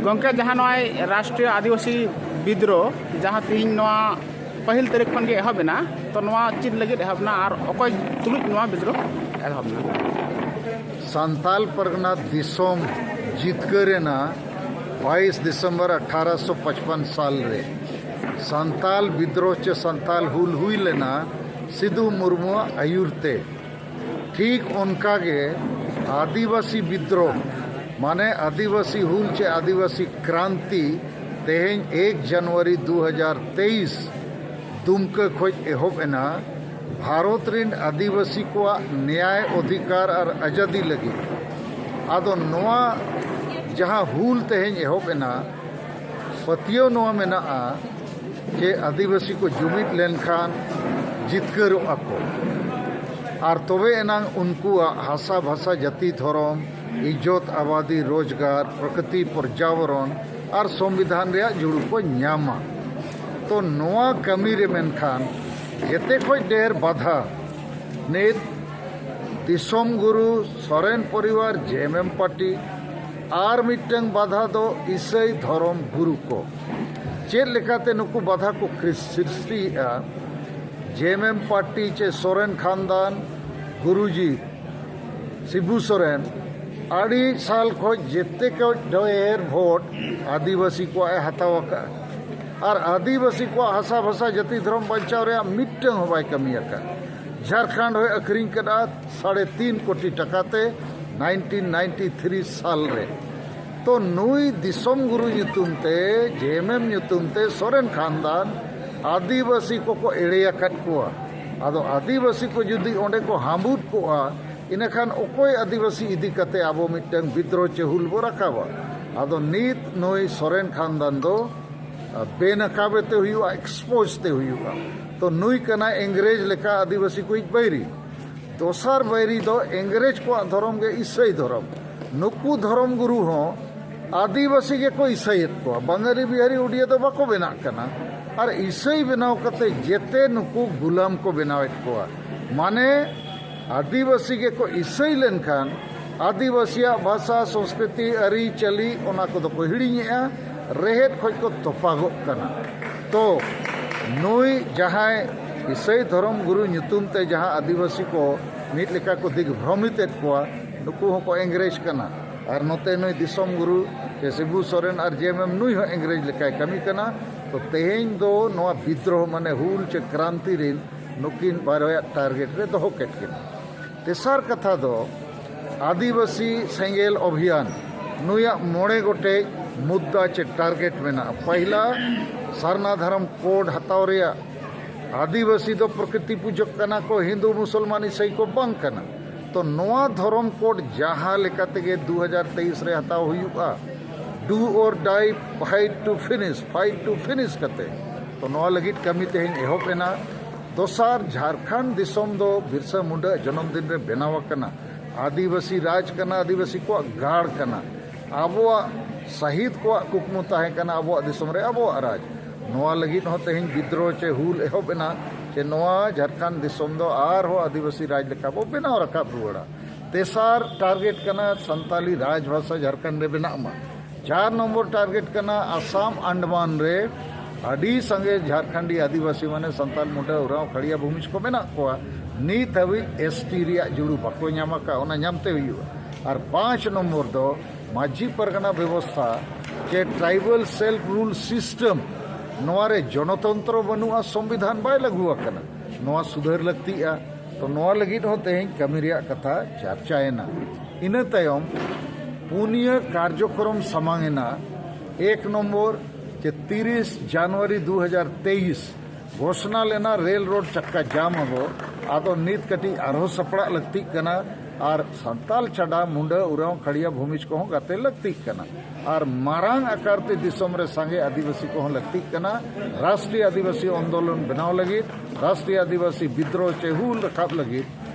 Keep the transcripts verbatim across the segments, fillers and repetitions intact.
ᱜᱚᱢᱠᱮ, ᱡᱟᱦᱟᱸ ᱱᱚᱜᱼᱚᱭ ᱨᱟᱥᱴᱨᱤᱭᱚ ᱟᱹᱫᱤᱵᱟᱹᱥᱤ ᱵᱤᱫᱽᱨᱳᱦ, ᱡᱟᱦᱟᱸ ᱛᱮᱦᱮᱧ ᱱᱚᱣᱟ ᱯᱟᱹᱦᱤᱞ ᱛᱟᱹᱨᱤᱠᱷ ᱠᱷᱚᱱ ᱜᱮ ᱮᱦᱚᱵ ᱮᱱᱟ, ᱛᱚ ᱱᱚᱣᱟ ᱪᱮᱫ ᱞᱟᱹᱜᱤᱫ ᱮᱦᱚᱵ ᱮᱱᱟ ᱟᱨ ᱚᱠᱚᱭ ᱛᱩᱞᱩᱡ ᱱᱚᱣᱟ ᱵᱤᱫᱽᱨᱳᱦ ᱮᱦᱚᱵ ᱮᱱᱟ? ᱥᱟᱱᱛᱟᱞ ᱯᱟᱨᱜᱟᱱᱟ ᱫᱤᱥᱚᱢ ᱡᱤᱛᱠᱟᱹᱨ ᱮᱱᱟ ᱵᱟᱭᱤᱥ ᱰᱤᱥᱮᱢᱵᱚᱨ ᱟᱴᱷᱟᱨᱚᱥᱚ ᱯᱟᱸᱪᱯᱟᱱ ᱥᱟᱞ ᱨᱮ᱾ ᱥᱟᱱᱛᱟᱞ ᱵᱤᱫᱽᱨᱳᱦ ᱪᱮ ᱥᱟᱱᱛᱟᱞ ᱦᱩᱞ ᱦᱩᱭ ᱞᱮᱱᱟ ᱥᱤᱫᱩ ᱢᱩᱨᱢᱩᱣᱟᱜ ᱟᱹᱭᱩᱨ ᱛᱮ᱾ ᱴᱷᱤᱠ ᱚᱱᱠᱟ ᱜᱮ ᱟᱹᱫᱤᱵᱟᱹᱥᱤ ᱵᱤᱫᱽᱨᱳᱦ, ᱢᱟᱱᱮ ᱟᱹᱫᱤᱵᱟᱹᱥᱤ ᱦᱩᱞ ᱪᱮ ᱟᱹᱫᱤᱵᱟᱹᱥᱤ ᱠᱨᱟᱱᱛᱤ ᱛᱮᱦᱮᱧ ᱮᱠ ᱡᱟᱱᱩᱣᱟᱨᱤ ᱫᱩ ᱦᱟᱡᱟᱨ ᱛᱮᱭᱤᱥ ᱫᱩᱢᱠᱟᱹ ᱠᱷᱚᱡ ᱮᱦᱚᱵ ᱮᱱᱟ᱾ ᱵᱷᱟᱨᱚᱛ ᱨᱤᱱ ᱟᱹᱫᱤᱵᱟᱹᱥᱤ ᱠᱚᱣᱟᱜ ᱱᱮᱭᱟᱭ ᱚᱫᱷᱤᱠᱟᱨ ᱟᱨ ᱟᱡᱟᱫᱤ ᱞᱟᱹᱜᱤᱫ᱾ ᱟᱫᱚ ᱱᱚᱣᱟ ᱡᱟᱦᱟᱸ ᱦᱩᱞ ᱛᱮᱦᱮᱧ ᱮᱦᱚᱵ ᱮᱱᱟ, ᱯᱟᱹᱛᱭᱟᱹᱣ ᱱᱚᱣᱟ ᱢᱮᱱᱟᱜᱼᱟ ᱡᱮ ᱟᱹᱫᱤᱵᱟᱹᱥᱤ ᱠᱚ ᱡᱩᱢᱤᱫ ᱞᱮᱱᱠᱷᱟᱱ ᱡᱤᱛᱠᱟᱹᱨᱚᱜᱼᱟ ᱠᱚ, ᱟᱨ ᱛᱚᱵᱮ ᱮᱱᱟᱝ ᱩᱱᱠᱩᱣᱟᱜ ᱦᱟᱥᱟ ᱵᱷᱟᱥᱟ ᱡᱟᱹᱛᱤ ᱫᱷᱚᱨᱚᱢ, ᱤᱡᱽᱡᱚᱛ ᱟᱵᱟᱫᱤ, ᱨᱳᱡᱽᱜᱟᱨ, ᱯᱨᱚᱠᱨᱤᱛᱤ ᱯᱚᱨᱡᱟᱵᱚᱨᱚᱱ ᱟᱨ ᱥᱚᱝᱵᱤᱫᱷᱟᱱ ᱨᱮᱭᱟᱜ ᱡᱩᱲᱩ ᱠᱚ ᱧᱟᱢᱟ᱾ ᱛᱚ ᱱᱚᱣᱟ ᱠᱟᱹᱢᱤ ᱨᱮ ᱢᱮᱱᱠᱷᱟᱱ ᱡᱮᱛᱮ ᱠᱷᱚᱡ ᱰᱷᱮᱨ ᱵᱟᱫᱷᱟ ᱱᱤᱛ ᱫᱤᱥᱚᱢ ᱜᱩᱨᱩ, ᱥᱚᱨᱮᱱ ᱯᱚᱨᱤᱵᱟᱨ, ᱡᱮ ᱮᱢ ᱮᱢ ᱯᱟᱨᱴᱤ, ᱟᱨ ᱢᱤᱫᱴᱟᱝ ᱵᱟᱫᱷᱟ ᱫᱚ ᱤᱥᱟᱹᱭ ᱫᱷᱚᱨᱚᱢ ᱜᱩᱨᱩ ᱠᱚ᱾ ᱪᱮᱫ ᱞᱮᱠᱟᱛᱮ ᱱᱩᱠᱩ ᱵᱟᱫᱷᱟ ᱠᱚ ᱠᱨᱤᱥ-, ᱥᱨᱤᱥᱴᱤᱭᱮᱫᱼᱟ? ᱡᱮ ᱮᱢ ᱮᱢ ᱯᱟᱨᱴᱤ ᱪᱮ ᱥᱚᱨᱮᱱ ᱠᱷᱟᱱᱫᱟᱱ ᱜᱩᱨᱩᱡᱤ ᱥᱤᱵᱩ ᱥᱚᱨᱮᱱ ᱟᱹᱰᱤ ᱥᱟᱞ ᱠᱷᱚᱡ ᱡᱮᱛᱮ ᱠᱷᱚᱡ ᱰᱷᱮᱨ ᱵᱷᱳᱴ ᱟᱹᱫᱤᱵᱟᱹᱥᱤ ᱠᱚᱣᱟᱜ ᱮ ᱦᱟᱛᱟᱣ ᱟᱠᱟᱫᱼᱟ᱾ ᱟᱨ ᱟᱹᱫᱤᱵᱟᱹᱥᱤ ᱠᱚᱣᱟᱜ ᱦᱟᱥᱟ ᱵᱷᱟᱥᱟ ᱡᱟᱹᱛᱤ ᱫᱷᱚᱨᱚᱢ ᱵᱟᱧᱪᱟᱣ ᱨᱮᱭᱟᱜ ᱢᱤᱫᱴᱟᱝ ᱦᱚᱸ ᱵᱟᱭ ᱠᱟᱹᱢᱤ ᱟᱠᱟᱫ᱾ ᱡᱷᱟᱲᱠᱷᱚᱸᱰ ᱦᱚᱸᱭ ᱟᱹᱠᱷᱨᱤᱧ ᱠᱮᱫᱼᱟ ᱥᱟᱲᱮ ᱛᱤᱱ ᱠᱳᱴᱤ ᱴᱟᱠᱟ ᱛᱮ ᱱᱟᱭᱤᱱᱴᱤᱱ ᱱᱟᱭᱤᱱᱴᱤ ᱛᱷᱨᱤ ᱥᱟᱞ ᱨᱮ᱾ ᱛᱚ ᱱᱩᱭ ᱫᱤᱥᱚᱢ ᱜᱩᱨᱩ ᱧᱩᱛᱩᱢ ᱛᱮ, ᱡᱮ ᱮᱢ ᱮᱢ ᱧᱩᱛᱩᱢ ᱛᱮ ᱥᱚᱨᱮᱱ ᱠᱷᱟᱱᱫᱟᱱ ᱟᱹᱫᱤᱵᱟᱹᱥᱤ ᱠᱚᱠᱚ ᱮᱲᱮ ᱟᱠᱟᱫ ᱠᱚᱣᱟ᱾ ᱟᱫᱚ ᱟᱹᱫᱤᱵᱟᱹᱥᱤ ᱠᱚ ᱡᱩᱫᱤ ᱚᱸᱰᱮ ᱠᱚ ᱦᱟᱹᱢᱵᱩᱫ ᱠᱚᱜᱼᱟ, ᱤᱱᱟᱹᱠᱷᱟᱱ ᱚᱠᱚᱭ ᱟᱹᱫᱤᱵᱟᱹᱥᱤ ᱤᱫᱤ ᱠᱟᱛᱮ ᱟᱵᱚ ᱢᱤᱫᱴᱟᱝ ᱵᱤᱫᱽᱨᱳᱦ ᱪᱮ ᱦᱩᱞ ᱵᱚ ᱨᱟᱠᱟᱵᱟ? ᱟᱫᱚ ᱱᱤᱛ ᱱᱩᱭ ᱥᱚᱨᱮᱱ ᱠᱷᱟᱱᱫᱟᱱ ᱫᱚ ᱵᱮᱱᱟᱠᱟᱵ ᱛᱮ ᱦᱩᱭᱩᱜᱼᱟ, ᱮᱠᱥᱯᱳᱡᱽ ᱛᱮ ᱦᱩᱭᱩᱜᱼᱟ᱾ ᱛᱚ ᱱᱩᱭ ᱠᱟᱱᱟᱭ ᱤᱝᱨᱮᱡᱽ ᱞᱮᱠᱟ ᱟᱹᱫᱤᱵᱟᱹᱥᱤ ᱠᱚᱭᱤᱡ ᱵᱟᱹᱭᱨᱤ᱾ ᱫᱚᱥᱟᱨ ᱵᱟᱹᱭᱨᱤ ᱫᱚ ᱤᱝᱨᱮᱡᱽ ᱠᱚᱣᱟᱜ ᱫᱷᱚᱨᱚᱢ ᱜᱮ ᱤᱥᱟᱹᱭ ᱫᱷᱚᱨᱚᱢ᱾ ᱱᱩᱠᱩ ᱫᱷᱚᱨᱚᱢ ᱜᱩᱨᱩ ᱦᱚᱸ ᱟᱹᱫᱤᱵᱟᱹᱥᱤ ᱜᱮᱠᱚ ᱤᱥᱟᱹᱭᱮᱫ ᱠᱚᱣᱟ, ᱵᱟᱝᱟᱞᱤ, ᱵᱤᱦᱟᱨᱤ, ᱩᱰᱤᱭᱟ ᱫᱚ ᱵᱟᱠᱚ ᱵᱮᱱᱟᱜ ᱠᱟᱱᱟ᱾ ᱟᱨ ᱤᱥᱟᱹᱭ ᱵᱮᱱᱟᱣ ᱠᱟᱛᱮ ᱡᱮᱛᱮ ᱱᱩᱠᱩ ᱜᱩᱞᱟᱢ ᱠᱚ ᱵᱮᱱᱟᱣᱮᱫ ᱠᱚᱣᱟ᱾ ᱢᱟᱱᱮ ᱟᱹᱫᱤᱵᱟᱹᱥᱤ ᱜᱮᱠᱚ ᱤᱥᱟᱹᱭ ᱞᱮᱱᱠᱷᱟᱱ ᱟᱹᱫᱤᱵᱟᱹᱥᱤᱭᱟᱜ ᱵᱷᱟᱥᱟ, ᱥᱚᱝᱥᱠᱨᱤᱛᱤ, ᱟᱹᱨᱤᱪᱟᱹᱞᱤ, ᱚᱱᱟ ᱠᱚᱫᱚ ᱠᱚ ᱦᱤᱲᱤᱧᱮᱜᱼᱟ, ᱨᱮᱦᱮᱫ ᱠᱷᱚᱱ ᱠᱚ ᱛᱚᱯᱟᱜᱚᱜ ᱠᱟᱱᱟ᱾ ᱛᱚ ᱱᱩᱭ ᱡᱟᱦᱟᱸᱭ ᱤᱥᱟᱹᱭ ᱫᱷᱚᱨᱚᱢ ᱜᱩᱨᱩ ᱧᱩᱛᱩᱢ ᱛᱮ ᱡᱟᱦᱟᱸ ᱟᱹᱫᱤᱵᱟᱹᱥᱤ ᱠᱚ ᱢᱤᱫ ᱞᱮᱠᱟ ᱠᱚ ᱫᱤᱜᱽᱵᱷᱨᱚᱢᱤᱛᱮᱫ ᱠᱚᱣᱟ, ᱱᱩᱠᱩ ᱦᱚᱸᱠᱚ ᱮᱝᱨᱮᱡᱽ ᱠᱟᱱᱟ᱾ ᱟᱨ ᱱᱚᱛᱮ ᱱᱩᱭ ᱫᱤᱥᱚᱢ ᱜᱩᱨᱩ ᱥᱮ ᱥᱤᱵᱩ ᱥᱚᱨᱮᱱ ᱟᱨ ᱡᱮ ᱮᱢ ᱮᱢ, ᱱᱩᱭ ᱦᱚᱸ ᱮᱝᱨᱮᱡᱽ ᱞᱮᱠᱟᱭ ᱠᱟᱹᱢᱤ ᱠᱟᱱᱟ᱾ ᱛᱚ ᱛᱮᱦᱮᱧ ᱫᱚ ᱱᱚᱣᱟ ᱵᱤᱫᱽᱨᱳᱦᱚ ᱢᱟᱱᱮ ᱦᱩᱞ ᱪᱮ ᱠᱨᱟᱱᱛᱤ ᱨᱤᱱ ᱱᱩᱠᱤᱱ ᱵᱟᱨᱭᱟ ᱴᱟᱨᱜᱮᱴ ᱨᱮ ᱫᱚᱦᱚ ᱠᱮᱫ ᱠᱤᱱᱟ᱾ ᱛᱮᱥᱟᱨ ᱠᱟᱛᱷᱟ ᱫᱚ ᱟᱹᱫᱤᱵᱟᱹᱥᱤ ᱥᱮᱸᱜᱮᱞ ᱚᱵᱷᱤᱭᱟᱱ, ᱱᱩᱭᱟᱜ ᱢᱚᱬᱮ ᱜᱚᱴᱮᱡ ᱢᱩᱫᱽᱫᱟ ᱪᱮ ᱴᱟᱨᱜᱮᱴ ᱢᱮᱱᱟᱜᱼᱟ᱾ ᱯᱟᱹᱦᱤᱞᱟ, ᱥᱟᱨᱱᱟ ᱫᱷᱚᱨᱚᱢ ᱠᱳᱰ ᱦᱟᱛᱟᱣ ᱨᱮᱭᱟᱜ᱾ ᱟᱹᱫᱤᱵᱟᱹᱥᱤ ᱫᱚ ᱯᱨᱚᱠᱨᱤᱛᱤ ᱯᱩᱡᱚᱠ ᱠᱟᱱᱟ ᱠᱚ, ᱦᱤᱱᱫᱩ ᱢᱩᱥᱚᱞᱢᱟᱱ ᱤᱥᱟᱹᱭ ᱠᱚ ᱵᱟᱝ ᱠᱟᱱᱟ᱾ ᱛᱚ ᱱᱚᱣᱟ ᱫᱷᱚᱨᱚᱢ ᱠᱳᱰ ᱡᱟᱦᱟᱸ ᱞᱮᱠᱟ ᱛᱮᱜᱮ ᱫᱩ ᱦᱟᱡᱟᱨ ᱛᱮᱭᱤᱥ ᱨᱮ ᱦᱟᱛᱟᱣ ᱦᱩᱭᱩᱜᱼᱟ, do or die, fight to finish, fight to finish ᱠᱟᱛᱮ, ᱛᱚ ᱱᱚᱣᱟ ᱞᱟᱹᱜᱤᱫ ᱠᱟᱹᱢᱤ ᱛᱮᱦᱮᱧ ᱮᱦᱚᱵ ᱮᱱᱟ᱾ ᱫᱚᱥᱟᱨ, ᱡᱷᱟᱲᱠᱷᱚᱸᱰ ᱫᱤᱥᱚᱢ ᱫᱚ ᱵᱤᱨᱥᱟ ᱢᱩᱱᱰᱟ ᱡᱚᱱᱚᱢ ᱫᱤᱱ ᱨᱮ ᱵᱮᱱᱟᱣ ᱟᱠᱟᱱᱟ᱾ ᱟᱹᱫᱤᱵᱟᱹᱥᱤ ᱨᱟᱡᱽ ᱠᱟᱱᱟ, ᱟᱹᱫᱤᱵᱟᱹᱥᱤ ᱠᱚᱣᱟᱜ ᱜᱟᱲ ᱠᱟᱱᱟ᱾ ᱟᱵᱚᱣᱟᱜ ᱥᱟᱹᱦᱤᱫ ᱠᱚᱣᱟᱜ ᱠᱩᱠᱢᱩ ᱛᱟᱦᱮᱸ ᱠᱟᱱᱟ ᱟᱵᱚᱣᱟᱜ ᱫᱤᱥᱚᱢ ᱨᱮ ᱟᱵᱚᱣᱟᱜ ᱨᱟᱡᱽ᱾ ᱱᱚᱣᱟ ᱞᱟᱹᱜᱤᱫ ᱦᱚᱸ ᱛᱮᱦᱮᱧ ᱵᱤᱫᱽᱨᱳᱦᱚ ᱪᱮ ᱦᱩᱞ ᱮᱦᱚᱵ ᱮᱱᱟ, ᱪᱮ ᱱᱚᱣᱟ ᱡᱷᱟᱲᱠᱷᱚᱸᱰ ᱫᱤᱥᱚᱢ ᱫᱚ ᱟᱨᱦᱚᱸ ᱟᱹᱫᱤᱵᱟᱹᱥᱤ ᱨᱟᱡᱽ ᱞᱮᱠᱟ ᱵᱚ ᱵᱮᱱᱟᱣ ᱨᱟᱠᱟᱵ ᱨᱩᱣᱟᱹᱲᱟ᱾ ᱛᱮᱥᱟᱨ ᱴᱟᱨᱜᱮᱴ ᱠᱟᱱᱟ ᱥᱟᱱᱛᱟᱞᱤ ᱨᱟᱡᱽ ᱵᱷᱟᱥᱟ ᱡᱷᱟᱲᱠᱷᱚᱸᱰ ᱨᱮ ᱵᱮᱱᱟᱜ ᱢᱟ᱾ ᱪᱟᱨ ᱱᱚᱢᱵᱚᱨ ᱴᱟᱨᱜᱮᱴ ᱠᱟᱱᱟ ᱟᱥᱟᱢ ᱟᱱᱰᱟᱢᱟᱱ ᱨᱮ ᱟᱹᱰᱤ ᱥᱟᱸᱜᱮ ᱡᱷᱟᱲᱠᱷᱚᱸᱰᱤ ᱟᱹᱫᱤᱵᱟᱹᱥᱤ ᱢᱟᱱᱮ ᱥᱟᱱᱛᱟᱞ, ᱢᱩᱱᱰᱟ, ᱳᱨᱟᱸᱣ, ᱠᱷᱟᱲᱤᱭᱟ, ᱵᱷᱩᱢᱤᱡᱽ ᱠᱚ ᱢᱮᱱᱟᱜ ᱠᱚᱣᱟ, ᱱᱤᱛ ᱦᱟᱹᱵᱤᱡ ᱮᱥ ᱴᱤ ᱨᱮᱭᱟᱜ ᱡᱩᱲᱩ ᱵᱟᱠᱚ ᱧᱟᱢ ᱟᱠᱟᱫ, ᱚᱱᱟ ᱧᱟᱢᱛᱮ ᱦᱩᱭᱩᱜᱼᱟ᱾ ᱟᱨ ᱯᱟᱸᱪ ᱱᱚᱢᱵᱚᱨ ᱫᱚ ᱢᱟᱹᱡᱷᱤ ᱯᱟᱨᱜᱟᱱᱟ ᱵᱮᱵᱚᱥᱛᱷᱟ ᱪᱮ ᱴᱨᱟᱭᱵᱟᱞ ᱥᱮᱞᱯ ᱨᱩᱞ ᱥᱤᱥᱴᱮᱢ, ᱱᱚᱣᱟ ᱨᱮ ᱡᱚᱱᱚᱛᱚᱱᱛᱨᱚ ᱵᱟᱹᱱᱩᱜᱼᱟ, ᱥᱚᱝᱵᱤᱫᱷᱟᱱ ᱵᱟᱭ ᱞᱟᱹᱜᱩ ᱟᱠᱟᱱᱟ᱾ ᱱᱚᱣᱟ ᱥᱩᱫᱷᱟᱹᱨ ᱞᱟᱹᱠᱛᱤᱜᱼᱟ᱾ ᱛᱚ ᱱᱚᱣᱟ ᱞᱟᱹᱜᱤᱫ ᱦᱚᱸ ᱛᱮᱦᱮᱧ ᱠᱟᱹᱢᱤ ᱨᱮᱭᱟᱜ ᱠᱟᱛᱷᱟ ᱪᱟᱨᱪᱟᱭᱮᱱᱟ᱾ ᱤᱱᱟᱹ ᱛᱟᱭᱚᱢ ᱯᱩᱱᱭᱟᱹ ᱠᱟᱨᱡᱚᱠᱨᱚᱢ ᱥᱟᱢᱟᱝ ᱮᱱᱟ᱾ ᱮᱠ ᱱᱚᱢᱵᱚᱨ ᱪᱮ ᱛᱤᱨᱤᱥ ᱡᱟᱱᱩᱣᱟᱨᱤ ᱫᱩ ᱦᱟᱡᱟᱨ ᱛᱮᱭᱤᱥ ᱜᱷᱳᱥᱱᱟ ᱞᱮᱱᱟ ᱨᱮᱞ ᱨᱳᱰ ᱪᱟᱠᱟ ᱡᱟᱢ ᱟᱵᱚ᱾ ᱟᱫᱚ ᱱᱤᱛ ᱠᱟᱹᱴᱤᱡ ᱟᱨᱦᱚᱸ ᱥᱟᱯᱲᱟᱜ ᱞᱟᱹᱠᱛᱤᱜ ᱠᱟᱱᱟ᱾ ᱟᱨ ᱥᱟᱱᱛᱟᱞ ᱪᱷᱟᱰᱟ ᱢᱩᱱᱰᱟᱹ, ᱩᱨᱟᱣ, ᱠᱷᱟᱲᱤᱭᱟ, ᱵᱷᱩᱢᱤᱡᱽ ᱠᱚᱦᱚᱸ ᱜᱟᱛᱮ ᱞᱟᱹᱠᱛᱤᱜ ᱠᱟᱱᱟ᱾ ᱟᱨ ᱢᱟᱨᱟᱝ ᱟᱠᱟᱨ ᱛᱮ ᱫᱤᱥᱚᱢ ᱨᱮ ᱥᱟᱸᱜᱮ ᱟᱹᱫᱤᱵᱟᱹᱥᱤ ᱠᱚᱦᱚᱸ ᱞᱟᱹᱠᱛᱤᱜ ᱠᱟᱱᱟ᱾ ᱨᱟᱥᱴᱨᱤᱭᱚ ᱟᱹᱫᱤᱵᱟᱹᱥᱤ ᱟᱱᱫᱳᱞᱚᱱ ᱵᱮᱱᱟᱣ ᱞᱟᱹᱜᱤᱫ, ᱨᱟᱥᱴᱨᱤᱭᱚ ᱟᱹᱫᱤᱵᱟᱹᱥᱤ ᱵᱤᱫᱽᱨᱳᱦᱚ ᱪᱮ ᱦᱩᱞ ᱨᱟᱠᱟᱵ ᱞᱟᱹᱜᱤᱫ᱾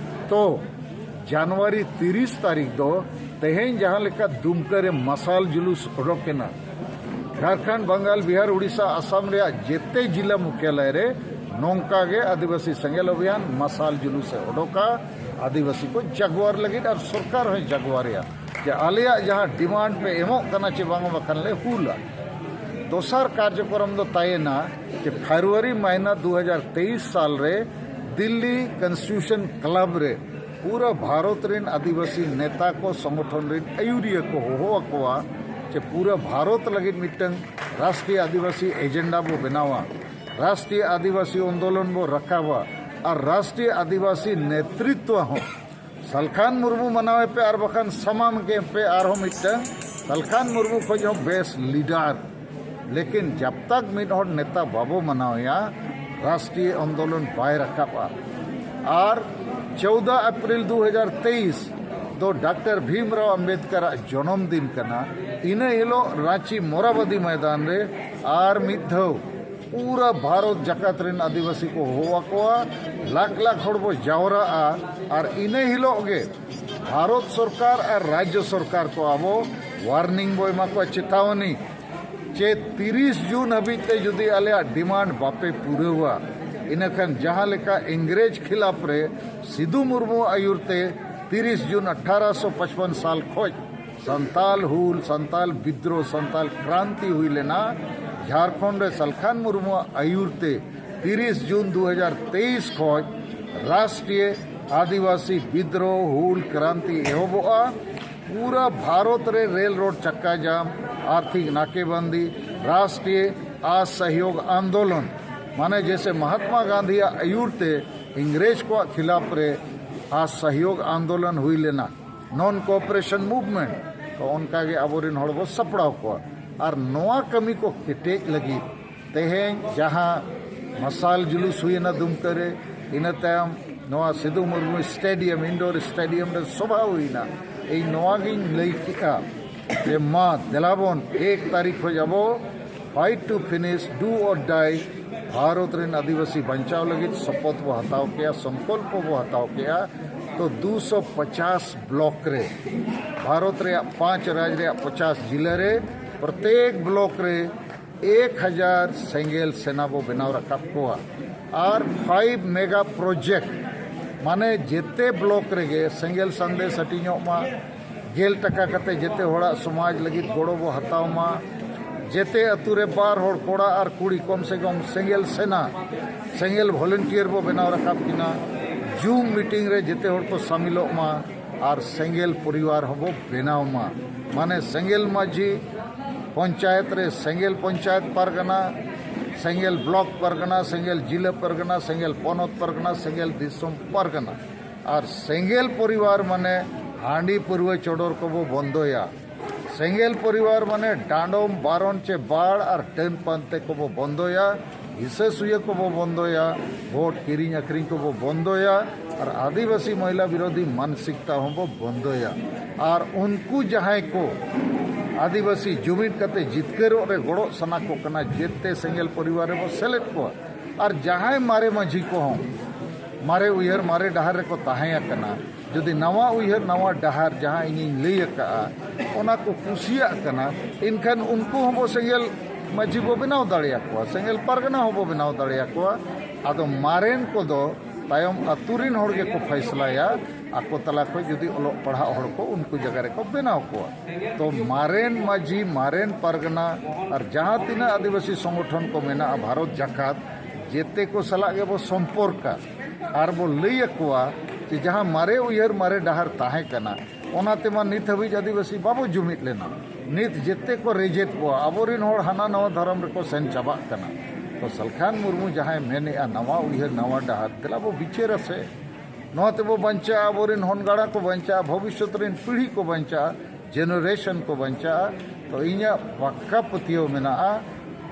ᱛᱚ ᱡᱟᱱᱩᱣᱟᱨᱤ ᱛᱤᱨᱤᱥ ᱛᱟᱹᱨᱤᱠᱷ ᱫᱚ ᱛᱮᱦᱮᱧ ᱡᱟᱦᱟᱸ ᱞᱮᱠᱟ ᱫᱩᱢᱠᱟᱹ ᱨᱮ ᱢᱟᱥᱟᱞ ᱡᱩᱞᱩᱥ ᱚᱰᱚᱠ ᱮᱱᱟ, ᱡᱷᱟᱲᱠᱷᱚᱸᱰ, ᱵᱟᱝᱜᱟᱞ, ᱵᱤᱦᱟᱨ, ᱩᱲᱤᱥᱥᱟ, ᱟᱥᱟᱢ ᱨᱮᱭᱟᱜ ᱡᱮᱛᱮ ᱡᱤᱞᱟ ᱢᱩᱠᱷᱭᱟᱞᱚᱭ ᱨᱮ ᱱᱚᱝᱠᱟ ᱜᱮ ᱟᱹᱫᱤᱵᱟᱹᱥᱤ ᱥᱮᱸᱜᱮᱞ ᱚᱵᱷᱤᱭᱟᱱ ᱢᱟᱥᱟᱞ ᱡᱩᱞᱩᱥ ᱮ ᱚᱰᱚᱠᱟ᱾ ᱟᱹᱫᱤᱵᱟᱹᱥᱤ ᱠᱚ ᱡᱟᱜᱣᱟᱨ ᱞᱟᱹᱜᱤᱫ ᱟᱨ ᱥᱚᱨᱠᱟᱨ ᱦᱚᱸᱭ ᱡᱟᱜᱣᱟᱨᱮᱭᱟ ᱡᱮ ᱟᱞᱮᱭᱟᱜ ᱡᱟᱦᱟᱸ ᱰᱤᱢᱟᱱᱰ ᱯᱮ ᱮᱢᱚᱜ ᱠᱟᱱᱟ ᱪᱮ ᱵᱟᱝ, ᱵᱟᱠᱷᱟᱱ ᱞᱮ ᱦᱩᱞᱟ᱾ ᱫᱚᱥᱟᱨ ᱠᱟᱨᱡᱚᱠᱨᱚᱢ ᱫᱚ ᱛᱟᱦᱮᱸᱭᱮᱱᱟ ᱡᱮ ᱯᱷᱮᱵᱽᱨᱩᱣᱟᱨᱤ ᱢᱟᱹᱦᱱᱟᱹ ᱫᱩ ᱦᱟᱡᱟᱨ ᱛᱮᱭᱤᱥ ᱥᱟᱞ ᱨᱮ ᱫᱤᱞᱞᱤ ᱠᱚᱱᱥᱴᱤᱴᱭᱩᱥᱚᱱ ᱠᱞᱟᱵᱽ ᱨᱮ ᱯᱩᱨᱟᱹ ᱵᱷᱟᱨᱚᱛ ᱨᱮᱱ ᱟᱹᱫᱤᱵᱟᱹᱥᱤ ᱱᱮᱛᱟ ᱠᱚ, ᱥᱚᱝᱜᱚᱴᱷᱚᱱ ᱨᱮᱱ ᱟᱹᱭᱩᱨᱤᱭᱟᱹ ᱠᱚ ᱦᱚᱦᱚ ᱟᱠᱚᱣᱟ ᱡᱮ ᱯᱩᱨᱟᱹ ᱵᱷᱟᱨᱚᱛ ᱞᱟᱹᱜᱤᱫ ᱢᱤᱫᱴᱟᱝ ᱨᱟᱥᱴᱨᱤᱭᱚ ᱟᱹᱫᱤᱵᱟᱹᱥᱤ ᱮᱡᱮᱱᱰᱟ ᱵᱚ ᱵᱮᱱᱟᱣᱟ, ᱨᱟᱥᱴᱨᱤᱭᱚ ᱟᱹᱫᱤᱵᱟᱹᱥᱤ ᱟᱱᱫᱳᱞᱚᱱ ᱵᱚ ᱨᱟᱠᱟᱵᱟ ᱟᱨ ᱨᱟᱥᱴᱨᱤᱭᱚ ᱟᱹᱫᱤᱵᱟᱹᱥᱤ ᱱᱮᱛᱨᱤᱛᱣᱚ ᱦᱚᱸ ᱥᱟᱞᱠᱷᱟᱱ ᱢᱩᱨᱢᱩ ᱢᱟᱱᱟᱣᱮ ᱯᱮ ᱟᱨ ᱵᱟᱠᱷᱟᱱ ᱥᱟᱢᱟᱱ ᱜᱮ ᱯᱮ ᱟᱨᱦᱚᱸ ᱢᱤᱫᱴᱟᱝ ᱥᱟᱞᱠᱷᱟᱱ ᱢᱩᱨᱢᱩ ᱠᱷᱚᱱ ᱦᱚᱸ ᱵᱮᱥ ᱞᱤᱰᱟᱨ᱾ ᱞᱮᱠᱤᱱ ᱡᱟᱵ ᱛᱟᱠ ᱢᱤᱫ ᱦᱚᱲ ᱱᱮᱛᱟ ᱵᱟᱵᱚ ᱢᱟᱱᱟᱣᱮᱭᱟ, ᱨᱟᱥᱴᱨᱤᱭᱚ ᱟᱱᱫᱳᱞᱚᱱ ᱵᱟᱭ ᱨᱟᱠᱟᱵᱼᱟ᱾ ᱟᱨ ᱪᱳᱣᱫᱟ ᱮᱯᱨᱤᱞ ᱫᱩ ᱦᱟᱡᱟᱨ ᱛᱮᱭᱤᱥ ᱫᱚ ᱰᱟᱠᱛᱟᱨ ᱵᱷᱤᱢᱨᱟᱣ ᱟᱢᱵᱮᱫᱠᱟᱨᱟᱜ ᱡᱚᱱᱚᱢ ᱫᱤᱱ ᱠᱟᱱᱟ᱾ ᱤᱱᱟᱹ ᱦᱤᱞᱳᱜ ᱨᱟᱸᱪᱤ ᱢᱚᱨᱟᱵᱟᱫᱤ ᱢᱚᱭᱫᱟᱱ ᱨᱮ ᱟᱨ ᱢᱤᱫ ᱫᱷᱟᱣ ᱯᱩᱨᱟᱹ ᱵᱷᱟᱨᱚᱛ ᱡᱟᱠᱟᱛ ᱨᱮᱱ ᱟᱹᱫᱤᱵᱟᱹᱥᱤ ᱠᱚ ᱦᱚᱦᱚ ᱟᱠᱚᱣᱟ, ᱞᱟᱠᱷ ᱞᱟᱠᱷ ᱦᱚᱲ ᱵᱚ ᱡᱟᱣᱨᱟᱜᱼᱟ᱾ ᱟᱨ ᱤᱱᱟᱹ ᱦᱤᱞᱳᱜ ᱜᱮ ᱵᱷᱟᱨᱚᱛ ᱥᱚᱨᱠᱟᱨ ᱟᱨ ᱨᱟᱡᱽᱡᱚ ᱥᱚᱨᱠᱟᱨ ᱠᱚ ᱟᱵᱚ ᱣᱟᱨᱱᱤᱝ ᱵᱚ ᱮᱢᱟ ᱠᱚᱣᱟ, ᱪᱮᱛᱟᱣᱟᱱᱤ, ᱪᱮ ᱛᱤᱨᱤᱥ ᱡᱩᱱ ᱦᱟᱹᱵᱤᱡ ᱛᱮ ᱡᱩᱫᱤ ᱟᱞᱮᱭᱟᱜ ᱰᱤᱢᱟᱱᱰ ᱵᱟᱯᱮ ᱯᱩᱨᱟᱹᱣᱟ, ᱤᱱᱟᱹᱠᱷᱟᱱ ᱡᱟᱦᱟᱸ ᱞᱮᱠᱟ ᱤᱝᱨᱮᱡᱽ ᱠᱷᱤᱞᱟᱯ ᱨᱮ ᱥᱤᱫᱩ ᱢᱩᱨᱢᱩ ᱟᱹᱭᱩᱨ ᱛᱮ ᱛᱤᱨᱤᱥ ᱡᱩᱱ ᱟᱴᱷᱟᱨᱚᱥᱚ ᱯᱟᱸᱪᱯᱚᱱ ᱥᱟᱞ ᱠᱷᱚᱡ ᱥᱟᱱᱛᱟᱞ ᱦᱩᱞ, ᱥᱟᱱᱛᱟᱞ ᱵᱤᱫᱽᱨᱳᱦ, ᱥᱟᱱᱛᱟᱞ ᱠᱨᱟᱱᱛᱤ ᱦᱩᱭ ᱞᱮᱱᱟ᱾ ᱡᱷᱟᱲᱠᱷᱚᱸᱰ ᱨᱮ ᱥᱟᱞᱠᱷᱟᱱ ᱢᱩᱨᱢᱩᱣᱟᱜ ᱟᱹᱭᱩᱨ ᱛᱮ ᱛᱤᱨᱤᱥ ᱡᱩᱱ ᱫᱩ ᱦᱟᱡᱟᱨ ᱛᱮᱭᱤᱥ ᱠᱷᱚᱡ ᱨᱟᱥᱴᱨᱤᱭᱚ ᱟᱹᱫᱤᱵᱟᱹᱥᱤ ᱵᱤᱫᱽᱨᱳᱦ, ᱦᱩᱞ, ᱠᱨᱟᱱᱛᱤ ᱮᱦᱚᱵᱚᱜᱼᱟ᱾ ᱯᱩᱨᱟᱹ ᱵᱷᱟᱨᱚᱛ ᱨᱮ ᱨᱮᱞ ᱨᱳᱰ ᱪᱟᱠᱟ ᱡᱟᱢ, ᱟᱨᱛᱷᱤᱠ ᱱᱟᱠᱮᱵᱟᱱᱫᱤ, ᱨᱟᱥᱴᱨᱤᱭᱚ ᱟᱥᱚᱦᱭᱳᱜᱽ ᱟᱱᱫᱳᱞᱚᱱ, ᱢᱟᱱᱮ ᱡᱮᱥᱮ ᱢᱚᱦᱟᱛᱢᱟ ᱜᱟᱱᱫᱷᱤᱭᱟᱜ ᱟᱹᱭᱩᱨ ᱛᱮ ᱤᱝᱨᱮᱡᱽ ᱠᱚᱣᱟᱜ ᱠᱷᱤᱞᱟᱯ ᱨᱮ ᱟᱥᱚᱦᱭᱳᱜᱽ ᱟᱱᱫᱳᱞᱚᱱ ᱦᱩᱭ ᱞᱮᱱᱟ, ᱱᱚᱱ ᱠᱳᱚᱯᱟᱨᱮᱥᱚᱱ ᱢᱩᱵᱷᱢᱮᱱᱴ, ᱛᱚ ᱚᱱᱠᱟ ᱜᱮ ᱟᱵᱚᱨᱮᱱ ᱦᱚᱲ ᱵᱚ ᱥᱟᱯᱲᱟᱣ ᱠᱚᱣᱟ᱾ ᱟᱨ ᱱᱚᱣᱟ ᱠᱟᱹᱢᱤ ᱠᱚ ᱠᱮᱴᱮᱡ ᱞᱟᱹᱜᱤᱫ ᱛᱮᱦᱮᱧ ᱡᱟᱦᱟᱸ ᱢᱟᱥᱟᱞ ᱡᱩᱞᱩᱥ ᱦᱩᱭᱮᱱᱟ ᱫᱩᱢᱠᱟᱹ ᱨᱮ, ᱤᱱᱟᱹ ᱛᱟᱭᱚᱢ ᱱᱚᱣᱟ ᱥᱤᱫᱩ ᱢᱩᱨᱢᱩ ᱥᱴᱮᱰᱤᱭᱟᱢ, ᱤᱱᱰᱳᱨ ᱥᱴᱮᱰᱤᱭᱟᱢ ᱨᱮ ᱥᱚᱵᱷᱟ ᱦᱩᱭᱮᱱᱟ᱾ ᱤᱧ ᱱᱚᱣᱟ ᱜᱤᱧ ᱞᱟᱹᱭ ᱠᱮᱜᱼᱟ ᱡᱮ ᱢᱟ ᱫᱮᱞᱟᱵᱚᱱ ᱮᱠ ᱛᱟᱹᱨᱤᱠᱷ ᱠᱷᱚᱡ ᱟᱵᱚ fight to finish, do or die, Bharat ᱨᱮᱱ ᱟᱹᱫᱤᱵᱟᱹᱥᱤ ᱵᱟᱧᱪᱟᱣ ᱞᱟᱹᱜᱤᱫ ᱥᱚᱯᱚᱛ ᱵᱚ ᱦᱟᱛᱟᱣ ᱠᱮᱜᱼᱟ, ᱥᱚᱝᱠᱚᱞᱯᱚ ᱵᱚ ᱦᱟᱛᱟᱣ ᱠᱮᱜᱼᱟ᱾ ᱛᱚ ᱫᱩᱥᱚ ᱯᱚᱪᱟᱥ ᱵᱞᱚᱠ ᱨᱮ, ᱵᱷᱟᱨᱚᱛ ᱨᱮᱭᱟᱜ ᱯᱟᱸᱪ ᱨᱟᱡᱽ ᱨᱮᱭᱟᱜ ᱯᱚᱪᱟᱥ ᱡᱤᱞᱟᱹ ᱨᱮ ᱯᱨᱚᱛᱮᱠ ᱵᱞᱚᱠ ᱨᱮ ᱮᱠ ᱦᱟᱡᱟᱨ ᱥᱮᱸᱜᱮᱞ ᱥᱮᱱᱟ ᱵᱚ ᱵᱮᱱᱟᱣ ᱨᱟᱠᱟᱵ ᱠᱚᱣᱟ᱾ ᱟᱨ ᱯᱷᱟᱭᱤᱵᱷ ᱢᱮᱜᱟ ᱯᱨᱚᱡᱮᱠᱴ ᱢᱟᱱᱮ ᱡᱮᱛᱮ ᱵᱞᱚᱠ ᱨᱮᱜᱮ ᱥᱮᱸᱜᱮᱞ ᱥᱟᱸᱫᱮᱥ ᱦᱟᱹᱴᱤᱧᱚᱜ ᱢᱟ, ᱜᱮᱞ ᱴᱟᱠᱟ ᱠᱟᱛᱮ ᱡᱮᱛᱮ ᱦᱚᱲᱟᱜ ᱥᱚᱢᱟᱡᱽ ᱞᱟᱹᱜᱤᱫ ᱜᱚᱲᱚ ᱵᱚ ᱦᱟᱛᱟᱣ ᱢᱟ᱾ ᱡᱮᱛᱮ ᱟᱹᱛᱩ ᱨᱮ ᱵᱟᱨ ᱦᱚᱲ, ᱠᱚᱲᱟ ᱟᱨ ᱠᱩᱲᱤ, ᱠᱚᱢ ᱥᱮ ᱠᱚᱢ ᱥᱮᱸᱜᱮᱞ ᱥᱮᱱᱟ, ᱥᱮᱸᱜᱮᱞ ᱵᱷᱚᱞᱮᱱᱴᱤᱭᱟᱨ ᱵᱚ ᱵᱮᱱᱟᱣ ᱨᱟᱠᱟᱵ ᱠᱤᱱᱟ᱾ ᱡᱩᱢ ᱢᱤᱴᱤᱝ ᱨᱮ ᱡᱮᱛᱮ ᱦᱚᱲ ᱠᱚ ᱥᱟᱢᱤᱞᱚᱜ ᱢᱟ ᱟᱨ ᱥᱮᱸᱜᱮᱞ ᱯᱚᱨᱤᱵᱟᱨ ᱦᱚᱸᱵᱚ ᱵᱮᱱᱟᱣ ᱢᱟ᱾ ᱢᱟᱱᱮ ᱥᱮᱸᱜᱮᱞ ᱢᱟᱹᱡᱷᱤ, ᱯᱚᱧᱪᱟᱭᱮᱛ ᱨᱮ ᱥᱮᱸᱜᱮᱞ ᱯᱚᱧᱪᱟᱭᱮᱛ ᱯᱟᱨᱜᱟᱱᱟ, ᱥᱮᱸᱜᱮᱞ ᱵᱞᱚᱠ ᱯᱟᱨᱜᱟᱱᱟ, ᱥᱮᱸᱜᱮᱞ ᱡᱤᱞᱟᱹ ᱯᱟᱨᱜᱟᱱᱟ, ᱥᱮᱸᱜᱮᱞ ᱯᱚᱱᱚᱛ ᱯᱟᱨᱜᱟᱱᱟ, ᱥᱮᱸᱜᱮᱞ ᱫᱤᱥᱚᱢ ᱯᱟᱨᱜᱟᱱᱟ᱾ ᱟᱨ ᱥᱮᱸᱜᱮᱞ ᱯᱚᱨᱤᱵᱟᱨ ᱢᱟᱱᱮ ᱦᱟᱺᱰᱤ ᱯᱟᱹᱨᱣᱟᱹ ᱪᱚᱰᱚᱨ ᱠᱚᱵᱚ ᱵᱚᱱᱫᱚᱭᱟ᱾ ᱥᱮᱸᱜᱮᱞ ᱯᱚᱨᱤᱵᱟᱨ ᱢᱟᱱᱮ ᱰᱟᱸᱰᱚᱢ, ᱵᱟᱨᱚᱱ ᱪᱮ ᱵᱟᱲ ᱟᱨ ᱰᱟᱹᱱ ᱯᱟᱱᱛᱮ ᱠᱚᱵᱚ ᱵᱚᱱᱫᱚᱭᱟ, ᱦᱤᱥᱟᱹ ᱥᱩᱭᱟᱹ ᱠᱚᱵᱚ ᱵᱚᱱᱫᱚᱭᱟ, ᱵᱷᱳᱴ ᱠᱤᱨᱤᱧ ᱟᱹᱠᱷᱨᱤᱧ ᱠᱚᱵᱚ ᱵᱚᱱᱫᱚᱭᱟ, ᱟᱨ ᱟᱹᱫᱤᱵᱟᱹᱥᱤ ᱢᱚᱦᱤᱞᱟ ᱵᱤᱨᱳᱫᱷᱤ ᱢᱟᱱᱥᱤᱠᱛᱟ ᱦᱚᱸᱵᱚ ᱵᱚᱱᱫᱚᱭᱟ᱾ ᱟᱨ ᱩᱱᱠᱩ ᱡᱟᱦᱟᱸᱭ ᱠᱚ ᱟᱹᱫᱤᱵᱟᱹᱥᱤ ᱡᱩᱢᱤᱫ ᱠᱟᱛᱮ ᱡᱤᱛᱠᱟᱹᱨᱚᱜ ᱨᱮ ᱜᱚᱲᱚᱜ ᱥᱟᱱᱟ ᱠᱚ ᱠᱟᱱᱟ, ᱡᱮᱛᱮ ᱥᱮᱸᱜᱮᱞ ᱯᱚᱨᱤᱵᱟᱨ ᱨᱮᱵᱚ ᱥᱮᱞᱮᱫ ᱠᱚᱣᱟ᱾ ᱟᱨ ᱡᱟᱦᱟᱸᱭ ᱢᱟᱨᱮ ᱢᱟᱹᱡᱷᱤ ᱠᱚᱦᱚᱸ ᱢᱟᱨᱮ ᱩᱭᱦᱟᱹᱨ, ᱢᱟᱨᱮ ᱰᱟᱦᱟᱨ ᱨᱮᱠᱚ ᱛᱟᱦᱮᱸ ᱟᱠᱟᱱᱟ, ᱡᱩᱫᱤ ᱱᱟᱣᱟ ᱩᱭᱦᱟᱹᱨ, ᱱᱟᱣᱟ ᱰᱟᱦᱟᱨ ᱡᱟᱦᱟᱸ ᱤᱧᱤᱧ ᱞᱟᱹᱭ ᱟᱠᱟᱫᱼᱟ, ᱚᱱᱟ ᱠᱚ ᱠᱩᱥᱤᱭᱟᱜ ᱠᱟᱱᱟ, ᱮᱱᱠᱷᱟᱱ ᱩᱱᱠᱩ ᱦᱚᱸᱵᱚ ᱥᱮᱸᱜᱮᱞ ᱢᱟᱹᱡᱷᱤ ᱵᱚ ᱵᱮᱱᱟᱣ ᱫᱟᱲᱮᱭᱟᱠᱚᱣᱟ, ᱥᱮᱸᱜᱮᱞ ᱯᱟᱨᱜᱟᱱᱟ ᱦᱚᱸᱵᱚ ᱵᱮᱱᱟᱣ ᱫᱟᱲᱮᱭᱟᱠᱚᱣᱟ᱾ ᱟᱫᱚ ᱢᱟᱨᱮᱱ ᱠᱚᱫᱚ ᱛᱟᱭᱚᱢ ᱟᱹᱛᱩ ᱨᱮᱱ ᱦᱚᱲ ᱜᱮᱠᱚ ᱯᱷᱟᱭᱥᱞᱟᱭᱟ, ᱟᱠᱚ ᱛᱟᱞᱟ ᱠᱷᱚᱱ ᱡᱩᱫᱤ ᱚᱞᱚᱜ ᱯᱟᱲᱦᱟᱜ ᱦᱚᱲ ᱠᱚ ᱩᱱᱠᱩ ᱡᱟᱭᱜᱟ ᱨᱮᱠᱚ ᱵᱮᱱᱟᱣ ᱠᱚᱣᱟ᱾ ᱛᱚ ᱢᱟᱨᱮᱱ ᱢᱟᱹᱡᱷᱤ, ᱢᱟᱨᱮᱱ ᱯᱟᱨᱜᱟᱱᱟ ᱟᱨ ᱡᱟᱦᱟᱸ ᱛᱤᱱᱟᱹᱜ ᱟᱹᱫᱤᱵᱟᱹᱥᱤ ᱥᱚᱝᱜᱚᱴᱷᱚᱱ ᱠᱚ ᱢᱮᱱᱟᱜᱼᱟ ᱵᱷᱟᱨᱚᱛ ᱡᱟᱠᱟᱛ, ᱡᱮᱛᱮ ᱠᱚ ᱥᱟᱞᱟᱜ ᱜᱮᱵᱚ ᱥᱚᱢᱯᱚᱨᱠᱟ ᱟᱨ ᱵᱚ ᱞᱟᱹᱭ ᱟᱠᱚᱣᱟ ᱡᱮ ᱡᱟᱦᱟᱸ ᱢᱟᱨᱮ ᱩᱭᱦᱟᱹᱨ, ᱢᱟᱨᱮ ᱰᱟᱦᱟᱨ ᱛᱟᱦᱮᱸ ᱠᱟᱱᱟ, ᱚᱱᱟ ᱛᱮᱢᱟ ᱱᱤᱛ ᱦᱟᱹᱵᱤᱡ ᱟᱹᱫᱤᱵᱟᱹᱥᱤ ᱵᱟᱵᱚ ᱡᱩᱢᱤᱫ ᱞᱮᱱᱟ᱾ ᱱᱤᱛ ᱡᱮᱛᱮ ᱠᱚ ᱨᱮᱡᱮᱫ ᱵᱚᱣᱟ, ᱟᱵᱚᱨᱮᱱ ᱦᱚᱲ ᱦᱟᱱᱟ ᱱᱟᱣᱟ ᱫᱷᱚᱨᱚᱢ ᱨᱮᱠᱚ ᱥᱮᱱ ᱪᱟᱵᱟᱜ ᱠᱟᱱᱟ᱾ ᱛᱚ ᱥᱟᱞᱠᱷᱟᱱ ᱢᱩᱨᱢᱩ ᱡᱟᱦᱟᱸᱭ ᱢᱮᱱᱮᱜᱼᱟ ᱱᱟᱣᱟ ᱩᱭᱦᱟᱹᱨ, ᱱᱟᱣᱟ ᱰᱟᱦᱟᱨ, ᱫᱮᱞᱟ ᱵᱚ ᱵᱤᱪᱟᱹᱨᱟ ᱥᱮ᱾ ᱱᱚᱣᱟ ᱛᱮᱵᱚ ᱵᱟᱧᱪᱟᱜᱼᱟ, ᱟᱵᱚᱨᱮᱱ ᱦᱚᱱ ᱜᱟᱬᱟ ᱠᱚ ᱵᱟᱧᱪᱟᱜᱼᱟ, ᱵᱷᱚᱵᱤᱥᱥᱚᱛ ᱨᱮᱱ ᱯᱤᱲᱦᱤ ᱠᱚ ᱵᱟᱧᱪᱟᱜᱼᱟ, ᱡᱮᱱᱟᱨᱮᱥᱚᱱ ᱠᱚ ᱵᱟᱧᱪᱟᱜᱼᱟ᱾ ᱛᱚ ᱤᱧᱟᱹᱜ ᱯᱟᱠᱠᱟ ᱯᱟᱹᱛᱭᱟᱹᱣ ᱢᱮᱱᱟᱜᱼᱟ,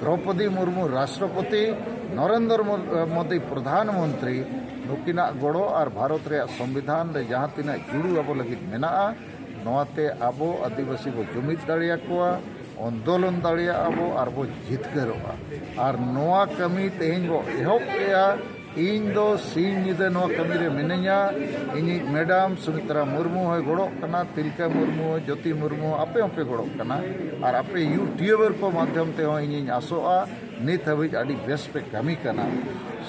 ᱫᱨᱚᱯᱚᱫᱤ ᱢᱩᱨᱢᱩ ᱨᱟᱥᱴᱨᱚᱯᱚᱛᱤ, ᱱᱚᱨᱮᱱᱫᱨᱚ ᱢᱳ-, ᱢᱳᱫᱤ ᱯᱨᱚᱫᱷᱟᱱ ᱢᱚᱱᱛᱨᱤ, ᱱᱩᱠᱤᱱᱟᱜ ᱜᱚᱲᱚ ᱟᱨ ᱵᱷᱟᱨᱚᱛ ᱨᱮᱭᱟᱜ ᱥᱚᱝᱵᱤᱫᱷᱟᱱ ᱨᱮ ᱡᱟᱦᱟᱸ ᱛᱤᱱᱟᱹᱜ ᱡᱩᱲᱩ ᱟᱵᱚ ᱞᱟᱹᱜᱤᱫ ᱢᱮᱱᱟᱜᱼᱟ, ᱱᱚᱣᱟᱛᱮ ᱟᱵᱚ ᱟᱹᱫᱤᱵᱟᱹᱥᱤ ᱵᱚ ᱡᱩᱢᱤᱫ ᱫᱟᱲᱮᱭᱟᱠᱚᱣᱟ, ᱟᱱᱫᱳᱞᱚᱱ ᱫᱟᱲᱮᱭᱟᱜᱼᱟ ᱵᱚ ᱟᱨ ᱵᱚ ᱡᱤᱛᱠᱟᱹᱨᱚᱜᱼᱟ᱾ ᱟᱨ ᱱᱚᱣᱟ ᱠᱟᱹᱢᱤ ᱛᱮᱦᱮᱧ ᱵᱚ ᱮᱦᱚᱵ ᱠᱮᱜᱼᱟ, ᱤᱧ ᱫᱚ ᱥᱤᱧ ᱧᱤᱫᱟᱹ ᱱᱚᱣᱟ ᱠᱟᱹᱢᱤ ᱨᱮ ᱢᱤᱱᱟᱹᱧᱟ᱾ ᱤᱧᱤᱡ ᱢᱮᱰᱟᱢ ᱥᱩᱢᱤᱛᱨᱟ ᱢᱩᱨᱢᱩ ᱦᱚᱸᱭ ᱜᱚᱲᱚᱜ ᱠᱟᱱᱟ, ᱛᱤᱞᱠᱟᱹ ᱢᱩᱨᱢᱩ, ᱡᱳᱛᱤ ᱢᱩᱨᱢᱩ, ᱟᱯᱮ ᱦᱚᱸᱯᱮ ᱜᱚᱲᱚᱜ ᱠᱟᱱᱟ᱾ ᱟᱨ ᱟᱯᱮ ᱭᱩᱴᱤᱭᱩᱵᱟᱨ ᱠᱚ ᱢᱟᱫᱽᱫᱷᱚᱢ ᱛᱮᱦᱚᱸ ᱤᱧᱤᱧ ᱟᱥᱚᱜᱼᱟ, ᱱᱤᱛ ᱦᱟᱹᱵᱤᱡ ᱟᱹᱰᱤ ᱵᱮᱥ ᱯᱮ ᱠᱟᱹᱢᱤ ᱠᱟᱱᱟ᱾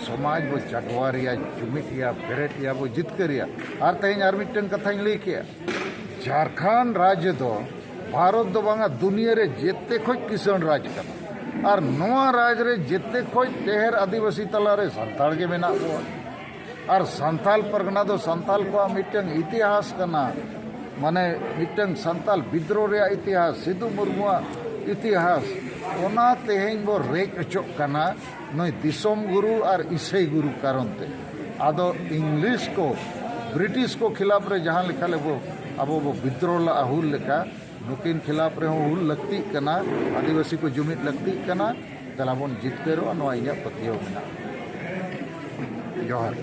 ᱥᱚᱢᱟᱡᱽ ᱵᱚ ᱡᱟᱜᱽᱣᱟᱨᱮᱭᱟ, ᱡᱩᱢᱤᱫ ᱮᱭᱟ, ᱵᱮᱨᱮᱫ ᱮᱭᱟ, ᱵᱚ ᱡᱤᱛᱠᱟᱹᱨ ᱮᱭᱟ᱾ ᱟᱨ ᱛᱮᱦᱮᱧ ᱟᱨ ᱢᱤᱫᱴᱟᱝ ᱠᱟᱛᱷᱟᱧ ᱞᱟᱹᱭ ᱠᱮᱜᱼᱟ, ᱡᱷᱟᱲᱠᱷᱚᱸᱰ ᱨᱟᱡᱽ ᱫᱚ ᱵᱷᱟᱨᱚᱛ ᱫᱚ ᱵᱟᱝᱟ, ᱫᱩᱱᱤᱭᱟᱹ ᱨᱮ ᱡᱮᱛᱮ ᱠᱷᱚᱡ ᱠᱤᱥᱟᱹᱬ ᱨᱟᱡᱽ ᱠᱟᱱᱟ᱾ ᱟᱨ ᱱᱚᱣᱟ ᱨᱟᱡᱽ ᱨᱮ ᱡᱮᱛᱮ ᱠᱷᱚᱡ ᱰᱷᱮᱨ ᱟᱹᱫᱤᱵᱟᱹᱥᱤ ᱛᱟᱞᱟᱨᱮ ᱥᱟᱱᱛᱟᱲ ᱜᱮ ᱢᱮᱱᱟᱜ ᱠᱚᱣᱟ᱾ ᱟᱨ ᱥᱟᱱᱛᱟᱞ ᱯᱟᱨᱜᱟᱱᱟ ᱫᱚ ᱥᱟᱱᱛᱟᱞ ᱠᱚᱣᱟᱜ ᱢᱤᱫᱴᱟᱝ ᱤᱛᱤᱦᱟᱥ ᱠᱟᱱᱟ, ᱢᱟᱱᱮ ᱢᱤᱫᱴᱟᱝ ᱥᱟᱱᱛᱟᱞ ᱵᱤᱫᱽᱨᱳᱦ ᱨᱮᱭᱟᱜ ᱤᱛᱤᱦᱟᱥ, ᱥᱤᱫᱩ ᱢᱩᱨᱢᱩᱣᱟᱜ ᱤᱛᱤᱦᱟᱥ᱾ ᱚᱱᱟ ᱛᱮᱦᱮᱧ ᱵᱚ ᱨᱮᱡ ᱚᱪᱚᱜ ᱠᱟᱱᱟ ᱱᱩᱭ ᱫᱤᱥᱚᱢ ᱜᱩᱨᱩ ᱟᱨ ᱤᱥᱟᱹᱭ ᱜᱩᱨᱩ ᱠᱟᱨᱚᱱ ᱛᱮ᱾ ᱟᱫᱚ ᱤᱝᱞᱤᱥ ᱠᱚ, ᱵᱨᱤᱴᱤᱥ ᱠᱚ ᱠᱷᱤᱞᱟᱯ ᱨᱮ ᱡᱟᱦᱟᱸ ᱞᱮᱠᱟ ᱞᱮᱵᱚ ᱟᱵᱚ ᱵᱚ ᱵᱤᱫᱽᱨᱳᱦ ᱞᱟᱜᱼᱟ ᱦᱩᱞ ᱞᱮᱠᱟ, ᱱᱩᱠᱤᱱ ᱠᱷᱤᱞᱟᱯ ᱨᱮᱦᱚᱸ ᱦᱩᱞ ᱞᱟᱹᱠᱛᱤᱜ ᱠᱟᱱᱟ, ᱟᱹᱫᱤᱵᱟᱹᱥᱤ ᱠᱚ ᱡᱩᱢᱤᱫ ᱞᱟᱹᱠᱛᱤᱜ ᱠᱟᱱᱟ᱾ ᱫᱮᱞᱟ ᱵᱚᱱ ᱡᱤᱛᱠᱟᱹᱨᱚᱜᱼᱟ, ᱱᱚᱣᱟ ᱤᱧᱟᱹᱜ ᱯᱟᱹᱛᱭᱟᱹᱣ ᱢᱮᱱᱟᱜᱼᱟ᱾ ᱡᱚᱦᱟᱨ᱾